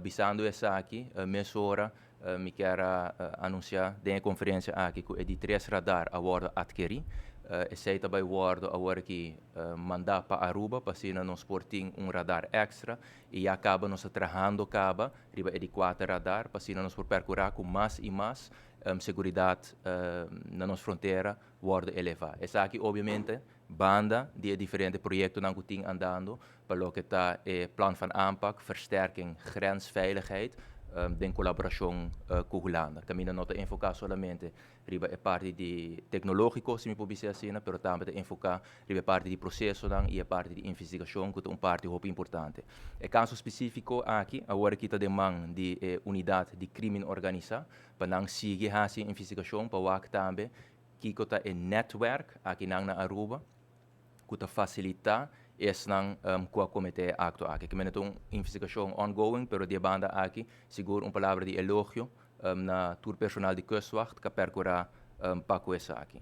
Bisando esaki, mesora mi kier anuncia den e conferencia aki cu e di tres radar a wordo adkeri. Esey ta bay wordo awor aki manda pa Aruba, pa asina nos por tin un radar extra y ya caba nos ta trahando caba riba e di cuater radar, pa asina nos por percura cu mas y mas seguridad na nos frontera wordo eleva. Esaki obviamente banda di e diferente proyectonan cu tin andando pa loke ta e plan van aanpak versterking grensveiligheid den colaboracion cu Hulanda. Caminda no ta enfoca solamente riba e parti di tecnologico, si mi por bisa asina, pero tambe ta enfoca riba e parti di procesonan y e parti di investigacion, cu ta un parti hopi importante. E caso specifico aki, awor aki ta den man di e unidad di crimen organisa, pa nan sigui haci investigacion, pa wak tambe kico ta e netwerk akinan na Aruba, cu ta facilita esnan cu a comete e acto aki. Ke men ta un investigacion ongoing, pero di e banda aki sigur un palabra di elogio na tur personal di Kustwacht cu a percura pa cu esaki.